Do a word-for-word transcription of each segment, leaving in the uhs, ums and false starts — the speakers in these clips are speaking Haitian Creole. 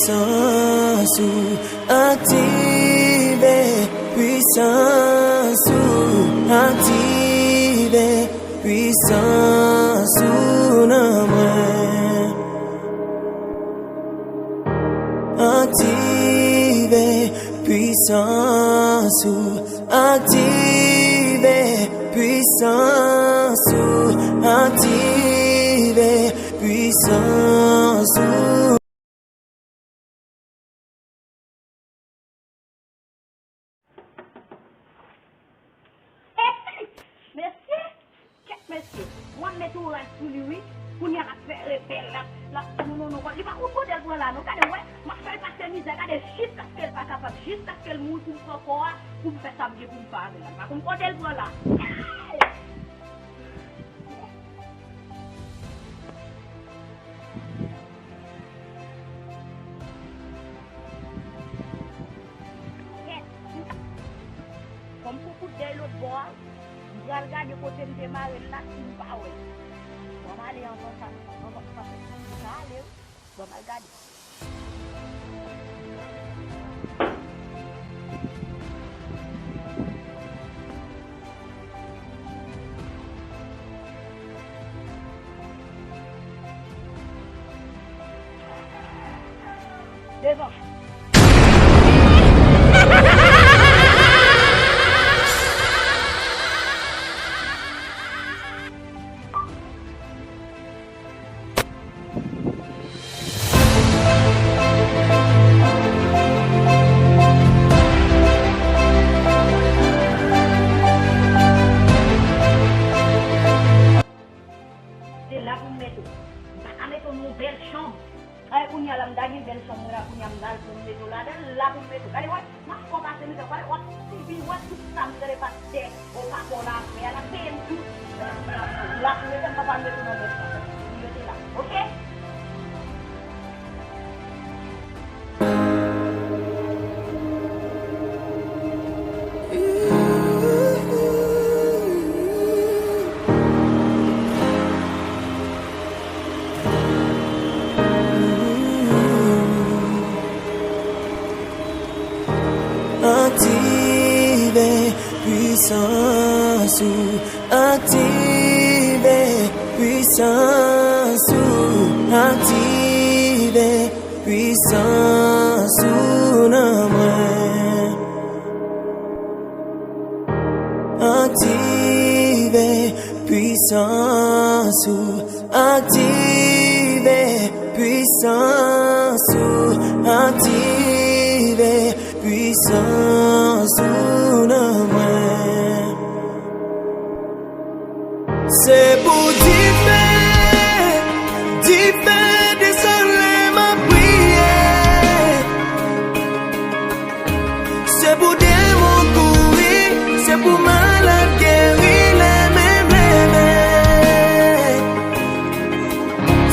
Pwisans ou, aktive pwisans ou, aktive pwisans ou nan mwen. Aktive pwisans ou, aktive pwisans ou, aktive pwisans ou. Mesye, kèt mesye, mwen mete yon rad sou li wi. Kounye a l ap fè rebèl, l ap, l ap, non, non, non, li pa konn kote l pran la non. Gade, wè, m ap fè l pase mizè, gade, jiskaske l pa kapab, jiskaske l mouri pou m pran kò a, pou m fè sa m gen pou m fè avè l la. Li pa konn kote l pran la. Kèt. Fò m pran kout dèy lòt bò a. M pral gade kote m te mare l la si m pa wè l. Bon, m ale anvan sa, anvan sa fè. M ka ale wi. Bon, m al gade. Devan. Se la pou m mete w. M pa ka mete w nan yon bèl chanm. Ay, kounye a la, m ta gen bèl chanm mwen la, kounye a, m ta al pou m mete w ladan l, la pou m mete w. Gade, wè, m ap fè w pase mizè, gade, w ap sibi, wè, tout sa m tande pastè Okafor la ap fè a, l ap peye m tout. La pou mete m, papa m mete w nan bèl chanm. M mete la, oke? Aktive pwisans ou, aktive pwisans ou, aktive pwisans ou nan mwen. Aktive pwisans ou, aktive pwisans ou, aktive pwisans ou nan mwen. Se pou dife, dife desann lè m ap priye. Se pou demon kouri, se pou malad geri lè m leve.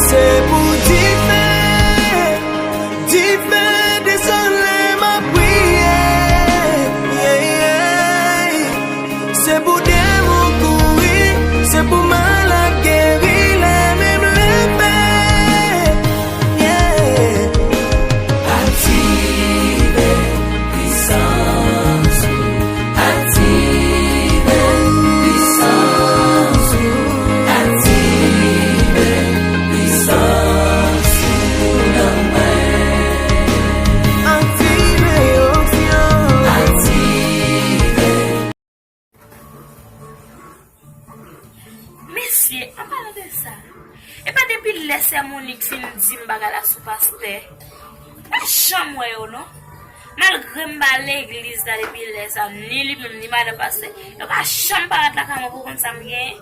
Se pou dife, dife desann lè m ap priye. Yeah, yeah. Se pou demon kouri, se pou malad geri lè m leve. Yeah. Aktive pwisans ou, aktive pwisans ou, aktive pwisans ou nan mwen. Aktive onksyon. Aktive. Mesye, an palan de sa, e pa depi lè sè Monik fin di m bagay la sou pastè, m pa janm wè yo non. Malgre m pa legliz la depi lè sa, ni li menm, ni madan pastè, yo pa janm parèt lakay mwen pou konn sa m genyen.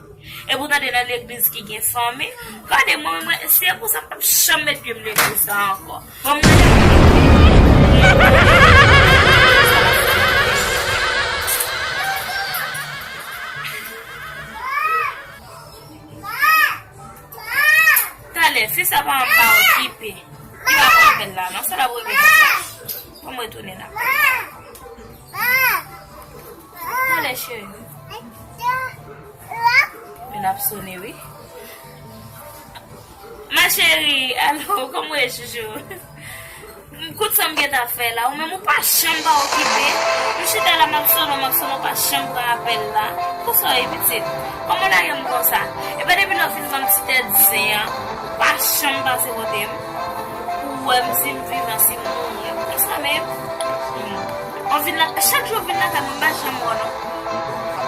E poutan de nan legliz ki gen fanmi, gade mwen, mwen, se pou sa m p ap janm met pye m legliz la ankò. Bon, mwen, talè, fi sa pa anba okipe. Li pa pran apèl la, non, sa l ap repete sa. Bon, mwen retounen la. Talè, cheri. Youn ap sone, wi. Ma chérie, alo, kòman w ye, chouchou? M Kout sa m gentan fè la, ou menm ou pa janm pa okipe. M chita la, m ap sone w, m ap sone w, ou pa janm pran apèl la. Konsa w ye pitit? Kòman w lage m konsa? E pa depi lè w fin ban m ti tèt zen an, ou pa janm pase kote m. Ou wè m si m vivan, si m mouri. Konsa menm. Hmm. Ou vin la, chak jou w vin lakay mwen, m pa janm wè w non.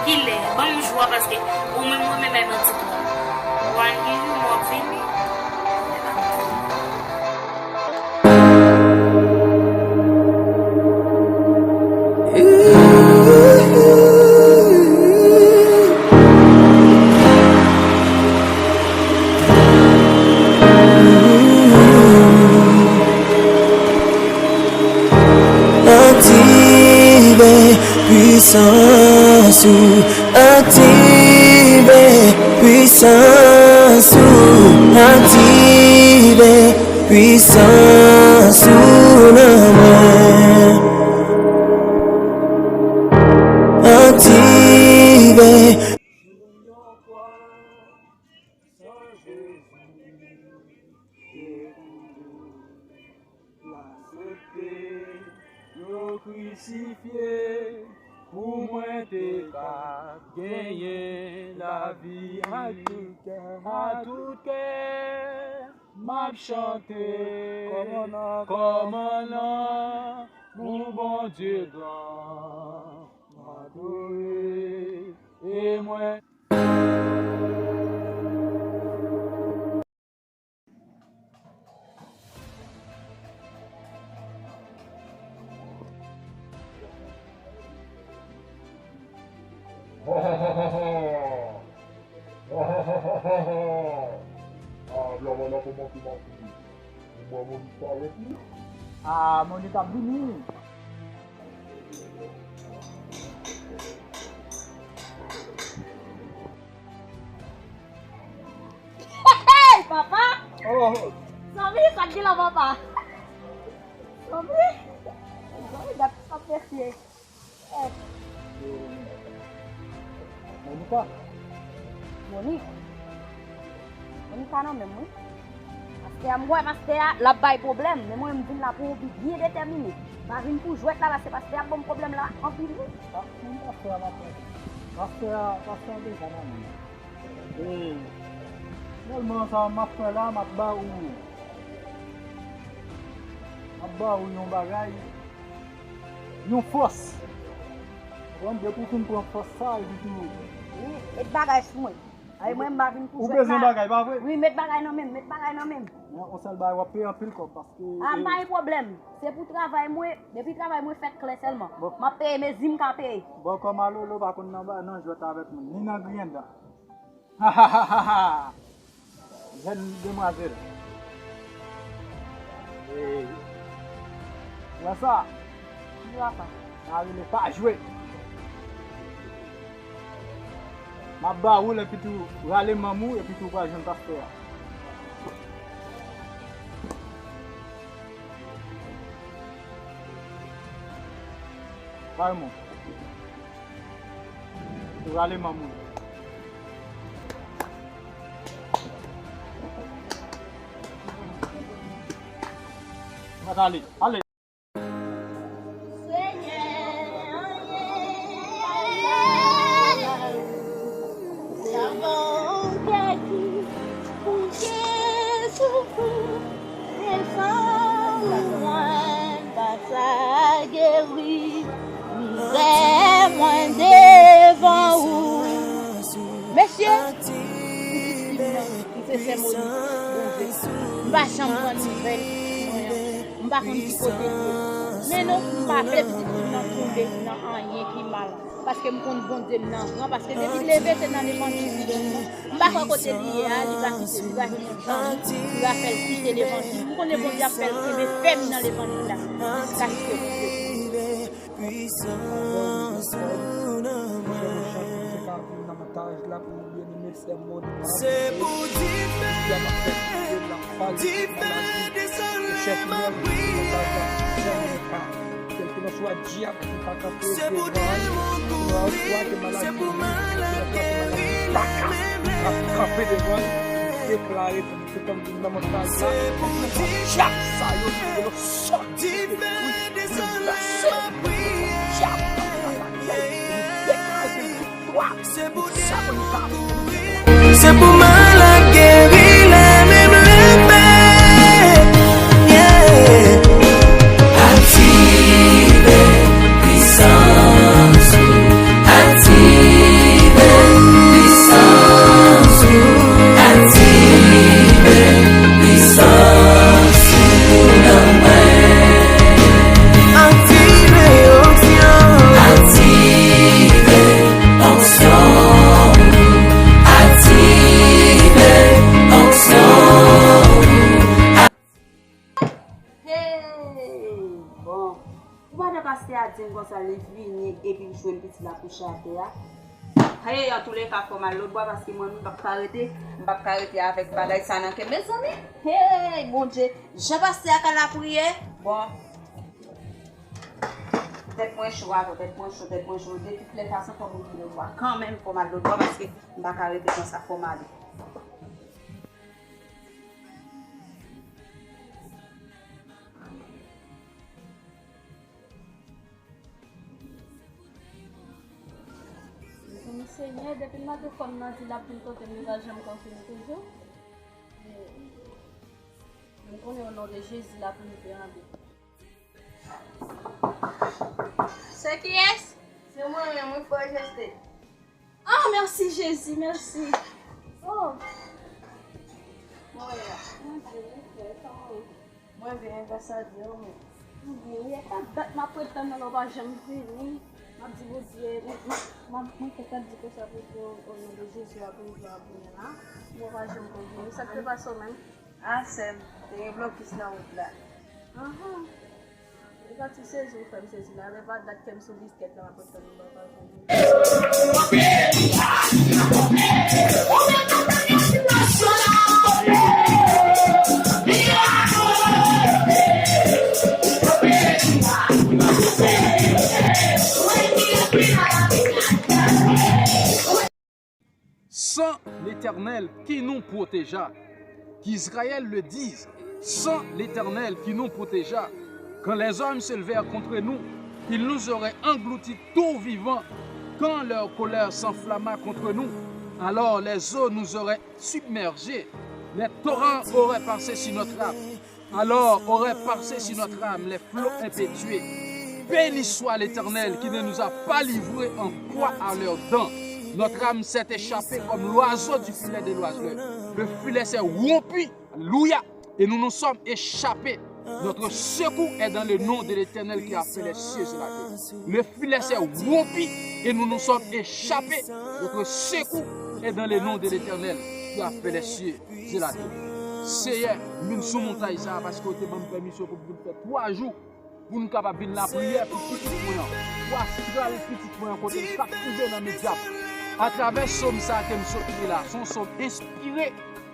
Kilè? Ban m jou a, paske ou menm ou renmen bay manti twòp. Wan ki jou m ap vini. Aktive pwisans ou, aktive pwisans ou, aktive pwisans ou nan mwen. Aktive. L aksepte yo krisifye pou mwen te ka genyen lavi. A tout kè, a tout kè, m ap chante kòm an lan pou Bondye gran. M adore e mwen. Ah, blan mwen nan kòmanse mache. Ou ban Monik parèt wi. Ah, Monik ap vini. Hey, papa! Oh! Zanmi, sa k gen la, papa? Zanmi! Zanmi, gad sa mesye. Eh. Monica. Monica. Monica nan menm, wi. Pastè a, m wè pastè a, l ap bay pwoblèm. Men mwen, m vin la pou yon bi byen detèmine. M pa vin pou jwèt la, paske pastè a ap ban m pwoblèm la anpil, wi. Ah, men pastè a, pastè a, pastè a deja nan menm. E, sèlman sa m ap fè la, m ap ba ou, m ap ba ou yon bagay, yon fòs. Ou konprann, depi w fin pran fòs sa, epi tou. Wi, met bagay sou mwen. Ay, mwen, m pa vin pou jwèt la. Ou bezwen bagay, pa vre? Wi, met bagay nan men m, met bagay nan men m. Men, yon sèl bagay, w ap peye anpil kòb, paske. Ah, e pa gen pwoblèm. Se pou travay mwen, depi travay mwen fèt klè sèlman. Bon. M ap peye mezi m ka peye. Bon, kòm Malolo pa konn nan ba, nan jwèt avèk moun, ni nan griyen dan. Jèn demwazèl. Ee. Wè sa? Ki wè sa? Sa rele pa jwe. M ap ba ou l, epi tou rale manm ou, epi tou w pral jwenn pastè a. Raymond. Ou rale manm ou. Mwen ale. Ale. Devan mwen, papa geri mizè mwen devan ou. Mesye, pitit fi m nan, li se sè Monik, Bondye. M pa janm pran nouvèl pitit mwen an. M pa konn ki kote l ye. Men non, m pa vle pitit fi m nan tonbe nan anyen ki mal. Paske m konn Bondye m nan gran, paske depi l leve se nan levanjil li ye. M pa kwè kote li ye a, li va kite, li va jwenn yon zanmi, li va fè l kite levanjil. M konnen Bondye ap fè l kenbe fèm nan levanjil la, jiskaske l kite. Pwisans ou nan mwen. Chak moun se ka viv nan montaj la pou nou byeneme. Se pou dife, dife desann nan priyè m ap priye. Kèlkeswa dyab ki ta kanpe devan l, oswa ke maladi menm, kèlkeswa ke maladi pa ka, ap kanpe devan l. Deklare pou nou se kòm vin nan mond sa a. Dyab sa yo, yo sòti. Wi, wi, lase. Dyab, degaje viktwa. Se pou sa pou nou ka. Se pou malad geri lè menm leve. Yeah. Aktive pisans ou. Aktive pisans ou. Aktive pisans ou nan mwen. Aktive onksyon. Aktive onksyon. Aktive onksyon. Hey! Bon. Ou pa wè pastè a di m konsa li vini epi l jwenn pitit la kouche atè a? Hey, antouleka, fò m al lòtbò paske mwen menm m p ap ka rete, m p ap ka rete avèk bagay sa nan kè m. Mezanmi, hey, Bondye, jan pastè a ka lapriyè, bon. Tèt mwen cho atò, tèt mwen cho, tèt mwen cho. De tout lè fason, fò m rive lòtbò kanmenm, fò m al lòtbò paske m pa ka rete konsa, fò m ale. Mezanmi, Senyè, depi maten fò m nan di l ap vin kote m, li pa janm konfime toujou. Men, m konnen o non de Jezi l ap rive anben. Se kiyès? Se mwen menm, wi, frè Jeste. Ah, mèsi Jezi, mèsi. Oh. Mwen la. Mwen byen, wi, frè, kòman w ye? Mwen byen, gras a Dye, ou menm? Mwen byen, wi, e pa dat m ap ret tann nan, ou pa janm vini. M ap di Bondye, mwen, mwen, mwen, mwen fèk ap di konsa Bondye, o non de Jezi, w ap rive a kounye a la. Ou pa janm konn vini. Sa k te pase w menm? Ah, sè m, te gen blokis nan wout la. Ahan. Li pati sezi, ou fè m sezi la. Lè pa dat kè m sou biskèt la, m ap ret tann ou, papa. Sans l'Éternel qui nous protégea, qu'Israël le dise, sans l'Éternel qui nous protégea, quand les hommes se levèrent contre nous, ils nous auraient engloutis tout vivants. Quand leur colère s'enflamma contre nous, alors les eaux nous auraient submergés, les torrents auraient passé sur notre âme. Alors auraient passé sur notre âme les flots impétueux. Béni soit l'Éternel qui ne nous a pas livrés en proie à leurs dents. Notre âme s'est échappée comme l'oiseau du filet de l'oiseleur. Le filet s'est rompu. Alléluia. Et nous nous sommes échappés. Notre secours est dans le nom de l'Éternel qui a fait les cieux et la terre. Le filet s'est rompu et nous nous sommes échappés. Notre secours est dans le nom de l'Éternel qui a fait les cieux et la terre. Seyè, m vin sou montay sa a paske w te ban m pèmisyon pou m vin fè twa jou pou n kapab vin lapriyè pou pitit mwen an, pou astral pitit mwen an kote l k ap twouve nan men dyab. Atravè sòm sa a ke m sot li la, se yon sòm enspire.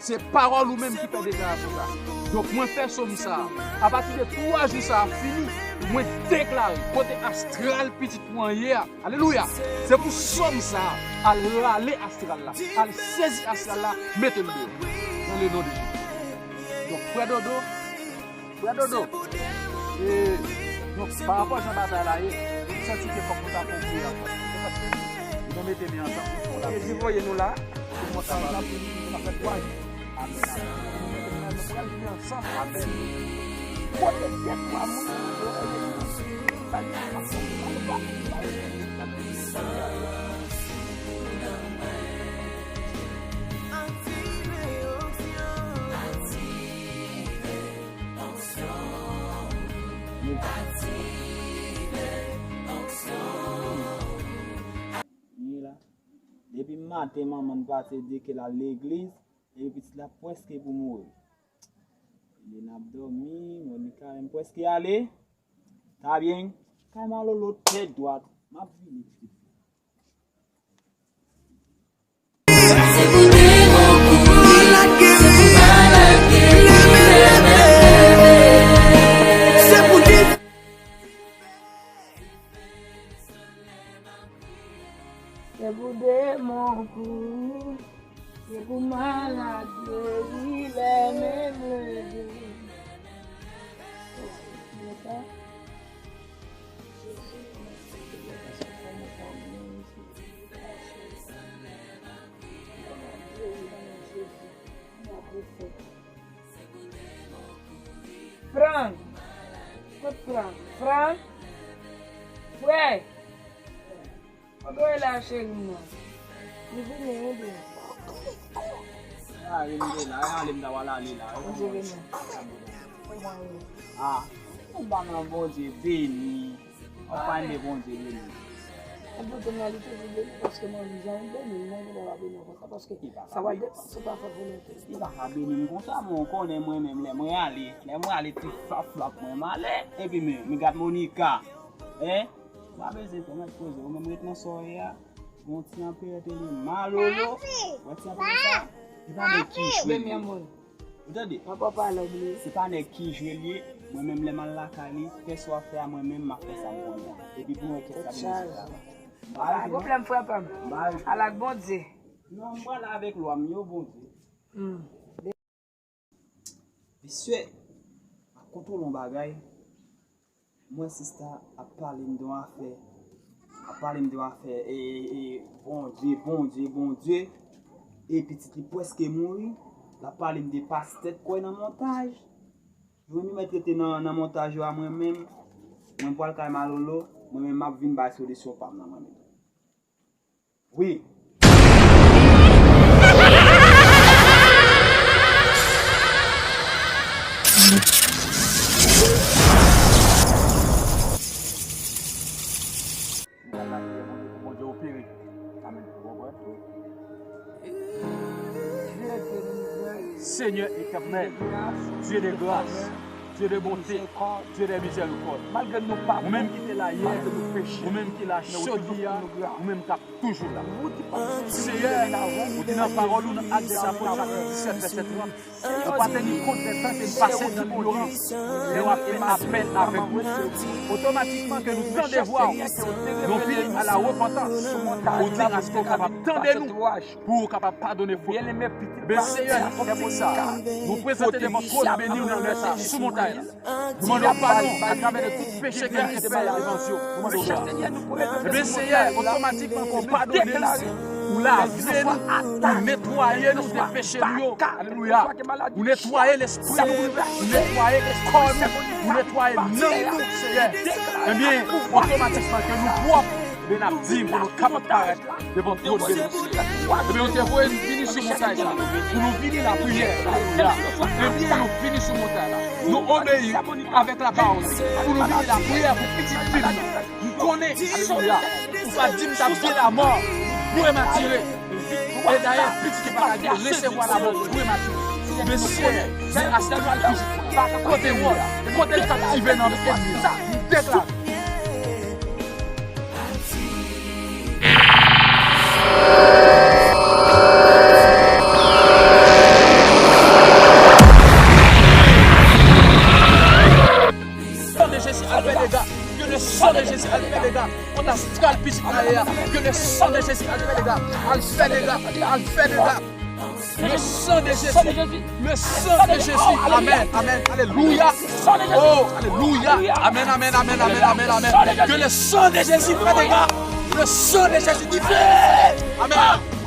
Se pawòl ou menm ki fè deklarasyon sa a. Donk, mwen fè sòm sa a. Apati de twa jou sa a fini, mwen deklare kote astral pitit mwen ye a. Alelouya! Se pou sòm sa a al rale astral la, al sezi astral la, mete l deyò. Dans le nom de Jésus. Donk, frè Dodo, Frè Dodo, e, donk, pa rapò jan batay la ye, m santi ke fòk nou ta fè yon priyè ansanm. Se paske nou mete men ansanm pou nou ta priye. Jezi voye nou la. Pou nou ta priye, nou ta fè twa jou. Amèn, amèn. Nou pral priye ansanm. Amèn. Kote de twa moun, Ni la. Depi maten manman n pase de ke l al legliz, epi pitit la prèske pou mouri. Li n ap dòmi, Monica menm prèske ale. Ta byen, kay Malolo tèt dwat, m ap vini pitit. Se pou demon kouri, se pou mal. Gade li lè menm leve. Frank! Kot Frank? Frank! Frè! Kote w ye la, cheri m nan? Li vini, li vini. A, li vini la, e ale m ta pral ale la. Bondye beni w. Ah, ou pa nan Bondye beni. Ou pa nan Bondye beni. Enpòtan nan li toujou beni paske mwen menm jan m beni, mwen genlè pa beni w konsa paske sa w ap depann sou pa fè volonte. Li pa ka beni m konsa, men w konnen mwen menm lè mwen ale, lè mwen ale ti flap flap mwen, m ale, epi men, men gad Monica, hein? Ou pa bezwen fè mèt koze, ou menm ret nan sa w ye a. Gon ti anperè tele malolo. Wè ti anperè sa? Se pa nèg ki jwe l ye. Ou tande? Papa pa lòb li. Se pa nèg ki jwe l ye. Mwen menm lè m al lakay li, fè sa w ap fè a, mwen menm m ap fè sa m konnen an. Epi pou mwen kèk sa pou mwen fè. Pa gen pwoblèm, frè pa m. Al ak Bondye. Non, m pral avèk lwa m yo, Bondye. Mesye, m ap kontwole yon bagay. M wè sista ap pale m de yon afè, ap pale m de yon afè, e, e, e, Bondye, Bondye, Bondye. E pitit li prèske mouri. L ap pale m de pastè k kwè nan montaj. Mwen menm mèt rete nan, nan montaj yo a mwen menm. Mwen pral kay Malolo, mwen menm m ap vin bay solisyon pa m nan mwen menm. Wi. Bondye opere. Amèn. Ou konprann? Seigneur éternel, Dieu de grâce, Dieu de bonté, Dieu de miséricorde. Ou menm ki te la yè, ou menm ki la jodi a, ou menm k ap toujou la. Seyè, ou di nan pawòl ou nan Actes des Apôtres chapit disèt vèsè trant, ou pa teni kont lè tan ke n pase nan lignorans, men w ap fè lapè avèk nou. Otomatikman ke nou tande vwa w, nou vini a la repantans. Ou di aske w kapab tande nou, pou w kapab padone fòt nou. Ebyen, Seyè, nan optik sa a, nou prezante devan twòn beni w nan lè sa a, sou montay la. Nou mande w padon atravè de tout peche ke nou te fè devan zye w. Nou mande w padon. Ebyen, Seyè, otomatikman ke w padone nou, ou lave nou, ou netwaye nou de peche nou yo. Alelouya. Ou netwaye lespri nou, ou netwaye kò nou, ou netwaye nanm nou, Seyè. Ebyen, otomatikman ke nou pwòp, ebyen, n ap di pou nou kapab parèt devan twòn beni w. Ebyen, ou te voye n vini sou montay sa pou nou vini lapriyè. Alelouya. Ebyen, nou vini sou montay la. Nou obeyi avèk lapawòl. Pou nou vini lapriyè pou pitit fi m nan. M konnen, alelouya, ou pa di m t ap gen lamò prematire. E dayè, pitit ou pa ka gen resevwa lamò prematire. Men Seyè, se astrolojis, kote w, kote l kaptive nan men ènmi an, m deklare. Sang de Jésus al fè dega. Que le sang de Jésus al fè dega. Kont astral pitit mwen ye a. Que le sang de Jésus al fè dega. Al fè dega. Al fè dega. Le sang de Jésus. Le sang de Jésus. Amen. Amen. Alléluia. Oh, alléluia. Amen, amen, amen, amen, amen, amen. Que le sang de Jésus fait dégâts. Le sang de Jésus qui fait. Amen.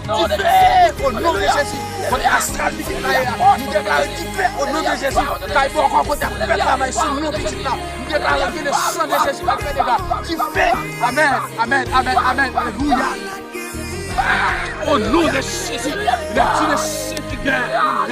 Dife, o non de Jezi. Kote astral pitit la ye a, nou deklare dife, o non de Jezi. Kay bòkò kote ap fè travay sou non pitit la. Nou deklare ke le sang de Jésus al fè dega. Dife. Amen, amen, amen, amen. Alléluia. Au nom de Jésus, les dieux de Saint-Pierre,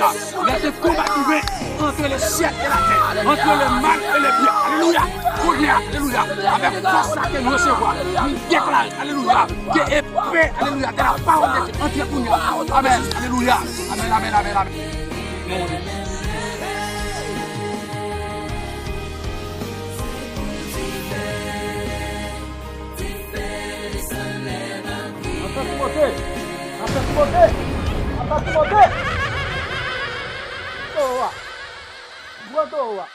les combats ouverts entre le ciel et la terre, entre le mal et le bien. Alléluia. Kounye a, alelouya, avèk fòs la ke nou resevwa, nou deklare, alelouya, ke epe, alelouya, de la parole de Dieu antre kounye a. Amen, alelouya. Amen, amen, amen, amen. Atè Timote! Atè Timote! Atè Timote! Towo a! Gwo towo a!